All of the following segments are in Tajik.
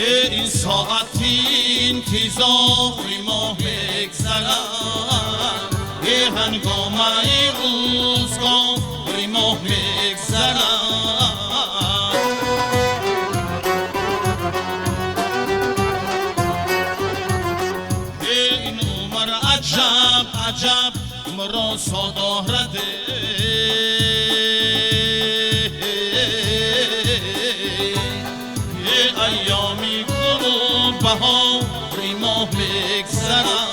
Ин соати интизори мо мегзарад, ҳангомаи рӯзгори мо мегзарад. Ин умр аҷаб аҷаб маро содорад, айёми гулу баҳори мо мегзарад.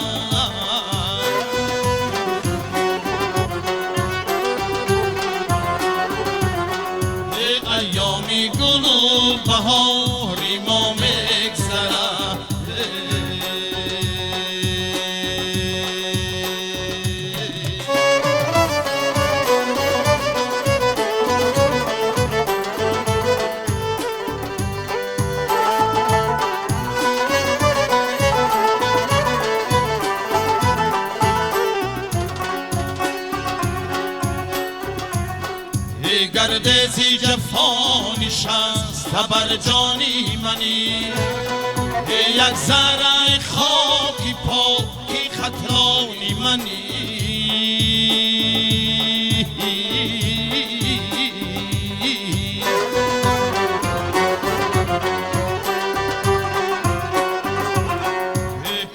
Айёми гулу баҳори мо мегзарад. Гардези ҷафо нишаста бар ҷони мани, як зарраи хоки поки хатлони мани.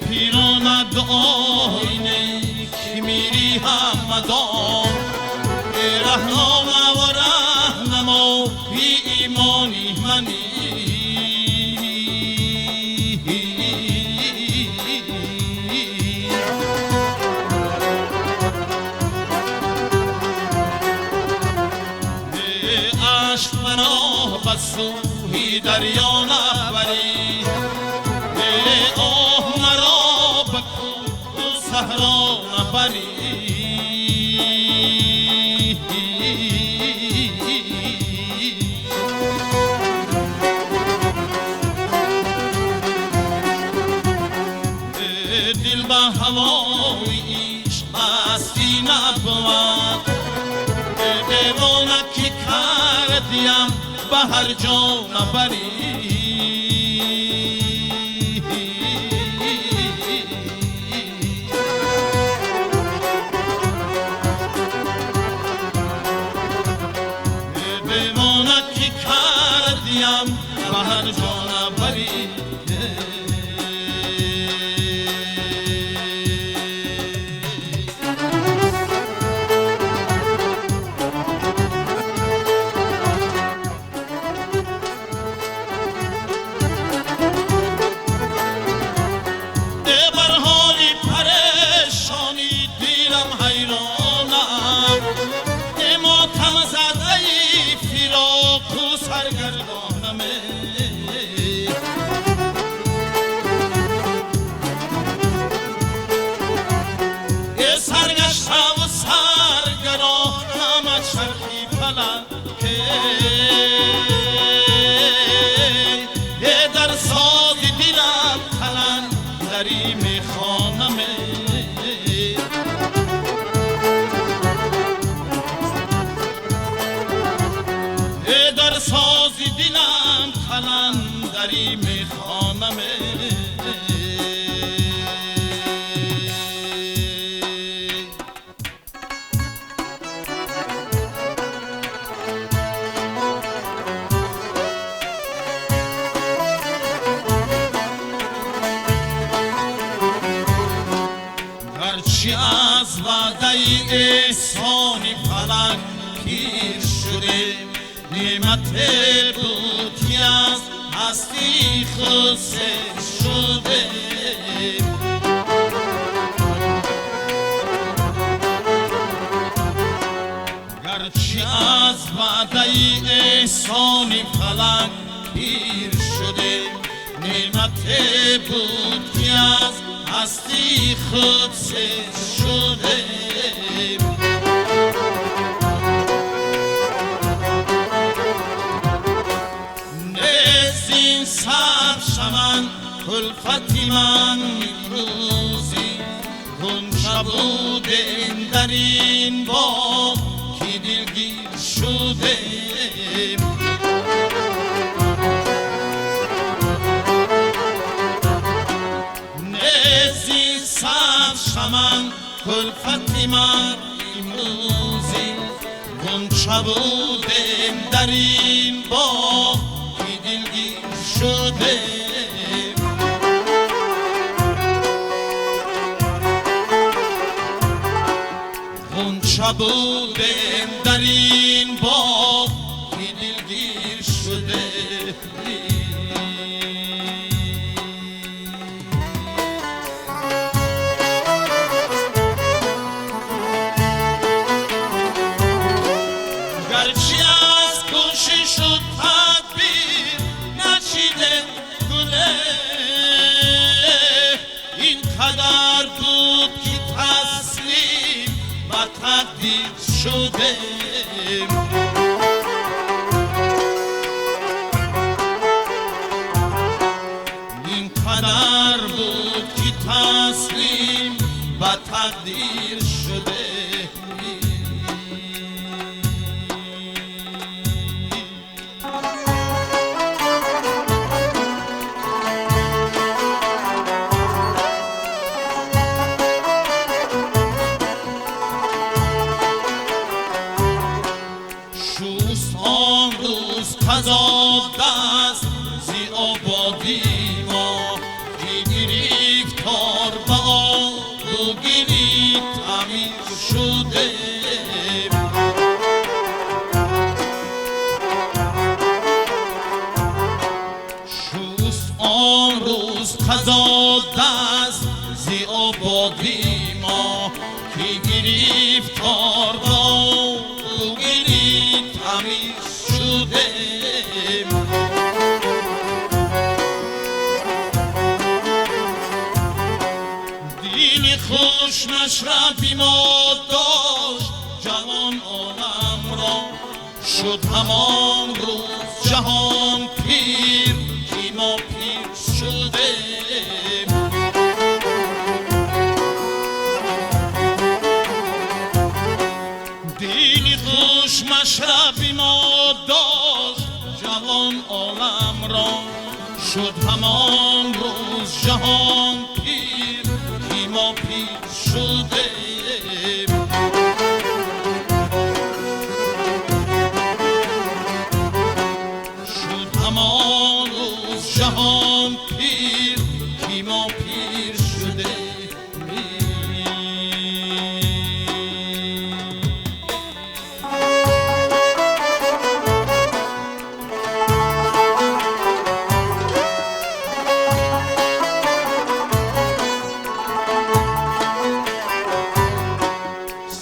Пирона дуои нек ки мири ҳамадон, раҳнома ва раҳнамои имони мани. Ашк маро ба сӯи дарё набарӣ, оҳ маро ба кӯҳу саҳро набарӣ. Дил ба ҳавои ишқ мастӣ набуд, девона ки кардиям ба ҳар ҷо набарӣ. Девона ки кардиям ба ҳар ҷо набарӣ. Саргардонам саргаштаву саргаронам аз чархи фалак, дар сози дилам қаландарӣ мехонам. Дар сози дилам қаландарӣ мехонам. Гарчи аз ваъдаи эҳсони фалак пир шудем, неъмате буд ки аз ҳастии худ сер шудем. Гарчи аз ваъдаи эҳсони фалак пир шудем, неъмате буд ки аз ҳастии худ сер шудем. Саб шаван кулфати ман имрӯзӣ, ғунча будем дар ин боғ ки дилгир шудем. кулфати ман имрӯзӣ ғунча будем дар ин боғ ки дилгир шудем. Ғунча будем дар ин боғ ки дилгир шудем. Гарчи аз кӯшишу тадбир начидем гуле, ин қадар буд ки таслим ба тақдир шудем. Ин қадар буд ки таслим ба тақдир шудем. Шуст он рӯз қазо даст зи ободӣ мо, ки гирифтор ба обу гили тамир шудем. Шуст он рӯз қазо даст зи ободӣ мо, ки гирифтор ба обу гили тамир шудем. Дили хуш машраби мо дошт ҷавон оламро, шуд ҳамон рӯз ҷаҳон пир ки мо пир шудем. Дили хуш машраби мо дошт ҷавон оламро, шуд ҳамон рӯз ҷаҳон пир ки мо пир шудем. Шуд ҳамон рӯз ҷаҳон пир ки мо пир шудем.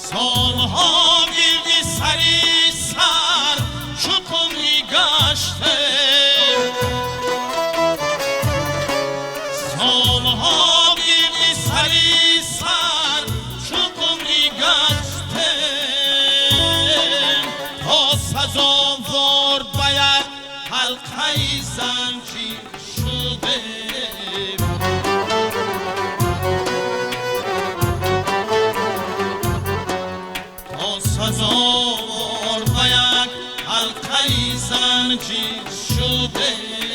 Солҳо гирди сари сар чу қумрӣ гаштем, солҳо гирди сари сар чу қумрӣ гаштем, то сазовор ба як ҳалқаи занҷир шудем. То сазовор ба як ҳалқаи занҷир шудем.